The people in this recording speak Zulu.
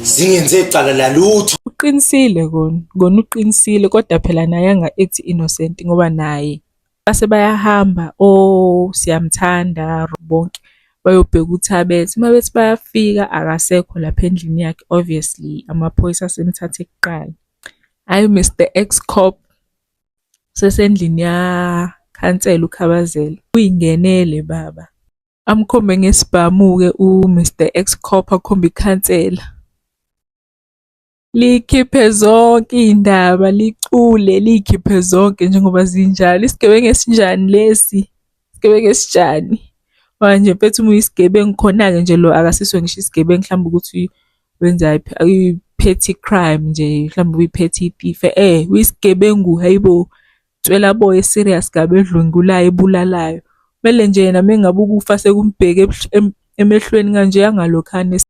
Zingenze cala lalutho. Uqinisile kona, kona uqinisile kodwa phela naye anga-act innocent ngoba naye base bayahamba oh siyamthanda bonke bayobheka uThabethe. Uma bethi bayafika akasekho lapha endlini yakhe, obviously amaphoyisa asemthathe kuqala. Hhayi Mr Ex-Cop usesendlini yakhansela uKhabazela, uyingenele baba. Amkhombe ngesibhamu-ke u-Mr Ex-Cop akhombe ikhansela. Likhiphe zonke iy'ndaba, licule liy'khiphe zonke njengoba zinjalo. Isigebengu esinjani lesi? Isigebengu esinjani? Manje mfethu uma uyisigebengu khona-ke nje lo akasiso ngisho isigebengu mhlawumbe ukuthi wenza i-petty crime nje, mhlawumbe uyi-petty thief. Uyisigebengu hhayi bo, inswelaboya e-serious kabi edlwengulayo ebulalayo. Kumele nje yena uma ngabe ukufa sekumbheke emehlweni kanje angalokhane.